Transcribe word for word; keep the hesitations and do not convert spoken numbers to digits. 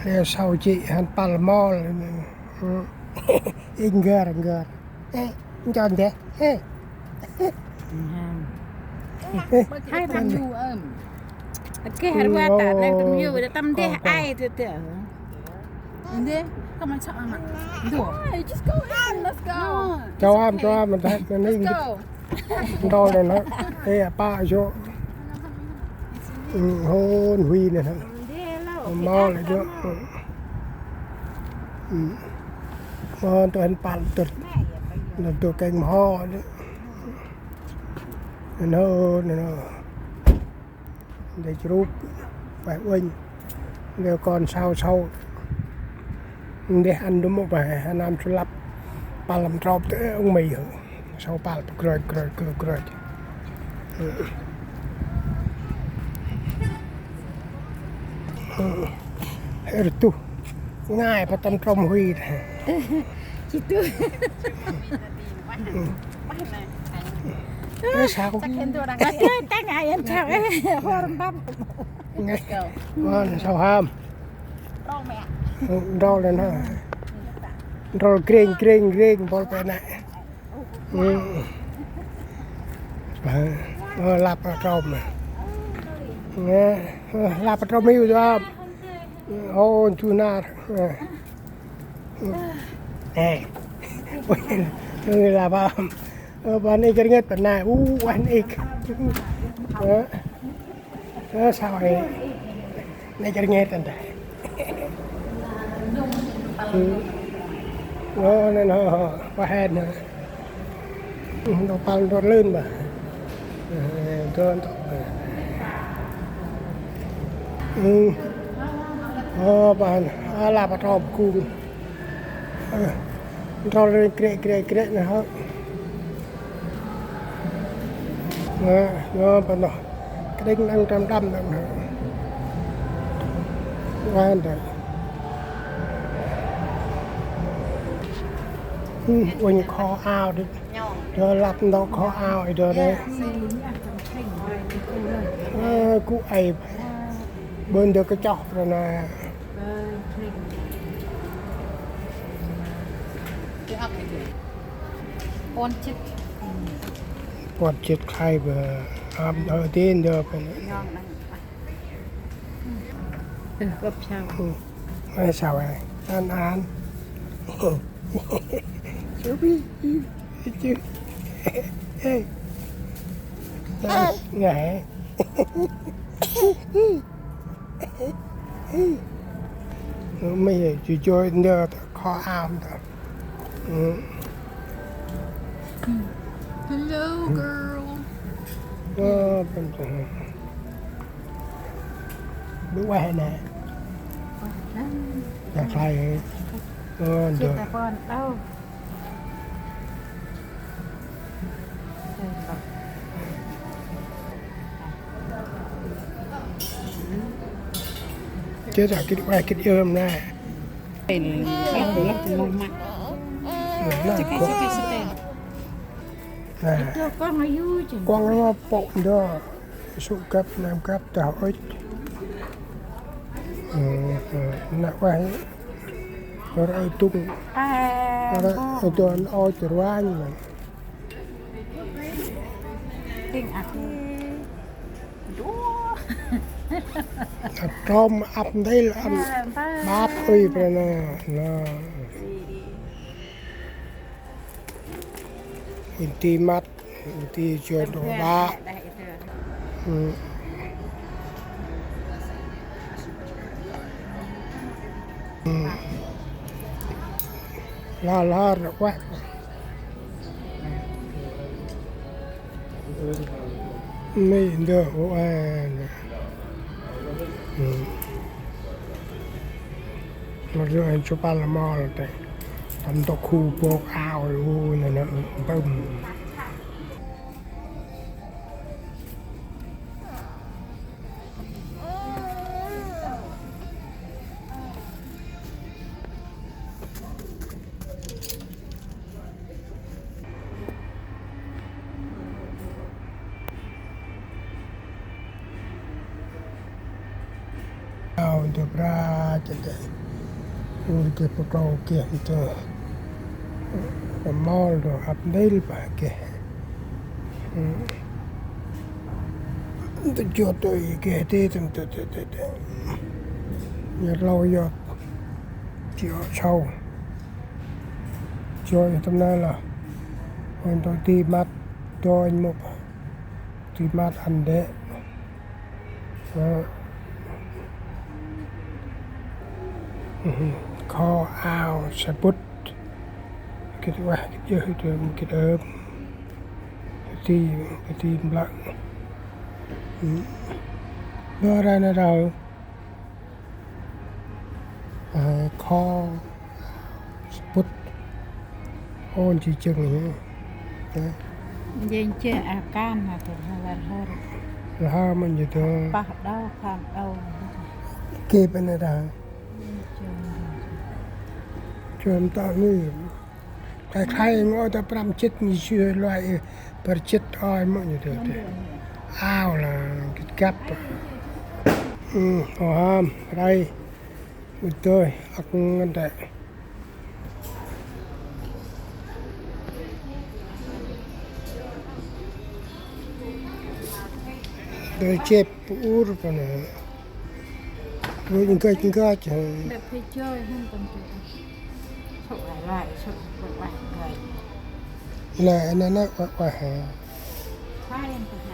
Tê sau jê̆ hăn pâl mol. Ê, ngơi, ngơi. Ê, nchon dê. Ê. Hai tâm yu ơm. Ake, harus ada, nang tâm yu, tâm dê ai tu tu. Dê, come on, chọn mà. Dua. Just go in, let's go. Cho ăn, cho ăn, mình thấy cái này. Let's go. Ntol nê nơh. Ê, a pă yơh. Hôn Huy nê nơh. Mol lĕ yơh. Mol tu hăn pâl tŭt. Nơh tu kêng mho. Nê nơh, nê nơh. Ndeh chrup, bah uănh, ndeh kon sau sau. Ndeh ăn du mô bah, anam chulăp. Pâl lăm trôp tơ ung mây hơ. Sau pâl kroi, kroi, kroi, kroi. Hơ tu. Ngai pa tâm trôm Huy. Chi tu. Ơ, sao? Chắc khen tôi đang khen. Tang ai ăn chào, ê, hoa râm bắp. Ngai. Ngon, sao hâm? Rau mẹ. Rau lên hả? Rau grênh, grênh, grênh, bol pe nè. Ơ, lăp trôm nè. Nè, ơ, lăp trôm hiu dôm. Ô, chu nar. Ê. Ui, ui, la ba. Ơ, ba ni kơ ngêt ba na. U, ba ni. Ơ. Ơ, sao ai. Ni kơ ngêt anh ta. Ơ, nên hơ, hơ, ba hên hơ. Ntŭk pâl ntŭk lưn bah. Ơ, ntŭk, ntŭk. Ơ. Ơ, bah, a, lăp a trôm kung. Ơ. Ntŭk lưn krêk, krêk, krêk nê hơ. Nê, nê, bah nô. Kđing năng tăm tăm năng hơ. Wan dê. Ơ, uănh kho ao dê. Dơ lăp ntŭk kho ao i dơ dê. Ơ, gŭ ai. Bơn dơ kchoh ră nê. Puăn chit. Puăn chit khlay bơ. Am dơ dên dơ bơ. Ơ, gâp sao. Ơ, sao ai. An an. Chú bi. Chú. Ê. Ngại. Mày chú chơi ndơ kho ao ndơ. Hello, girl. Ơ, bơh nê. Bơh ueh nê. Dah khlay. Ơ, ndơ. Chết rồi, kit ueh, kit ơm nê. Nê, nê, nê. Quăng nó pok ndơ. Sŭ gâp, năm gâp, dah ŭch. Ơ, ơ, nê ueh. Rơ̆ tung. Rơ̆ tung ôch rvang. Ăp trôm, ăp ntil, ăp bap ơi, bra nê, nê. Ui, nti măt, nti jơ đô đa. Ơ. Ơ. La la rvang. Ni ndơ u a. Ơ. Mă rơ anh chụp ala mol tê. Tâm tôk khu bok ao u nê nê bơm. Ao ntơ bra chơ tê. Ur geh pô klô geh ntơ. Mol ntơ ăp ndêl bah geh. Ntơ jot tơ i geh tê tơ tơ tơ tơ. Nhật lô yơk. Jot sâu. Jot tơ nai lah. Ôi ntơ ti măt. Jot mŭk. Ti măt ăn đê. Ơ. Kho ao sa bŭt. Gĭt ueh gĭt yơh gĭt ơm. Ti, ti mblă. Ơ, rai na rau. Ơ, kho. Sa bŭt. Ôn chi chừng hả? Hả? Jêng chê a kan hả tơ hơ lơ hơ. Lơ hơ mă như tơ. Pah đau, kham đau. Kê bên đây hả? Chôm ta nuôi. Khai khai ngô ta pram chit ni sư loài bar chit oi mă như tơ tơ. Ao lah gĭt găp. Ừ, ô ham, rai. Ui tơi, ăk ngăn tê. Tơi chêp ur pa nê. Ui ngăch ngăch hê. Nê phê chơi hên tâm tê. Sŏk ai lai, sŏk ai lai ngăch. Nê, nê, nê, ueh, ueh hê. Khai ăn pa hê.